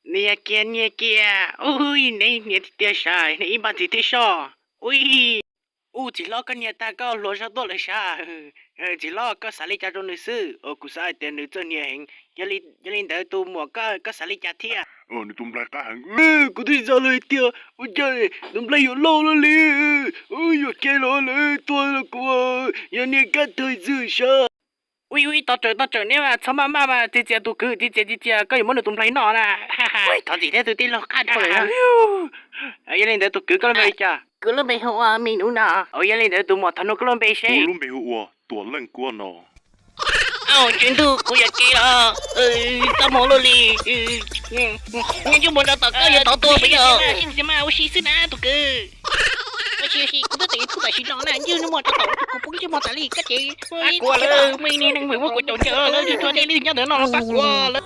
Nias kiag, nias kiag. Ui, neb nias tiag tiag sav, neb ib npaj ntxiv thiab soj. Ui, ub, txiv hlob, koj nias tag koj hluas zog tuaj lawm sav. Txiv hlob, koj xav li cas rau nws xwb? Kuv xav hais tias nws txawj nias heev. Yog li ntawd tus muam koj, koj xav li cas thiab? Nws tus nplaig qab heev. Kuv twb xav lawm tias ua cas tus nplaig yuav loj luaj li. Yuam kev los lawm, tuag los kuv, yog nias kaj tag xwb sav. Ui, ui, tos tsawm, tos tsawm, neb mas txhob maj maj mas, txiav txiav tus kwv, txiav txiav, txiav txiav, koj yuav muab nws tus nplaig noj na. Thov txim thiab tus tij laug, qab dhau lawm. Yog li ntawd tus kwv koj lub npe li cas? Kuv lub npe hu ua Me Nuv no. Yog li ntawd tus muam, thov nug koj lub npe seb. Kuv lub npe hu ua Tuam Leej Kuab no. Au, tswv ntuj, kuv yuam kev los, txaj muag luaj li. Nyob ntsej muag rau tom koj yuav thov tuag puas yog? Ua si xwb na tus kwv. Ua si, ua si, kuv twb teem kuv tam sim no na, ntsej muag rau tom kuv poob ntsej muag tas li, koj ces pab kuv lawm, muaj ib niag neeg muab kuv caum ncaws lawm, tsuag tsuag dej lwj nyob ntawm no los pab kuv lawm.